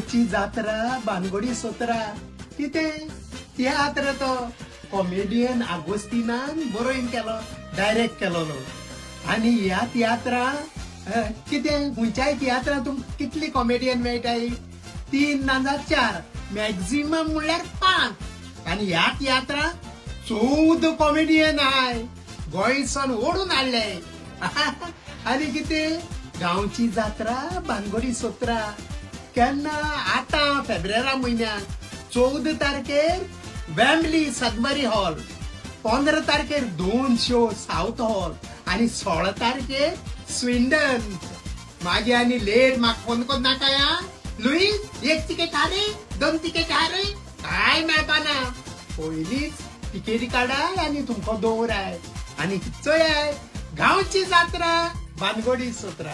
गांवची जात्रा बानगोडी सोत्रा. कितें तियात्र तो कॉमेडियन आगोस्तिनान बरोवन केलो, डायरेक्ट केलोलो. आनी ह्या तियात्रा कितें खंयच्याय तियात्रां तुमकां कितली कॉमेडियन मेळटाय? तीन ना चार, मॅक्झिमम म्हणल्यार पांच. आनी ह्या तियात्रां 14 कॉमेडियन आहाय, गोंयसान ओडून हाडले. आनी कितें गांवची जात्रा बानगोडी सोत्रा केन्ना? आतां फेब्रेरा म्हयन्याक 14 तारखेर वेम्बली सदबरी हॉल, 15 तारखेर 2 शो साऊथ हॉल आनी 16 तारखेर स्विंडन. मागीर आनी लेट म्हाका फोन कर नाका. या लुईस, एक तिकेट हा रे, 2 तिकेट हा रे, काय मेळपाना. पयलीच तिकेटी काडाय आनी तुमकां दवराय आनी चोयाय गांवची जात्रा बानगोडी सोत्रा.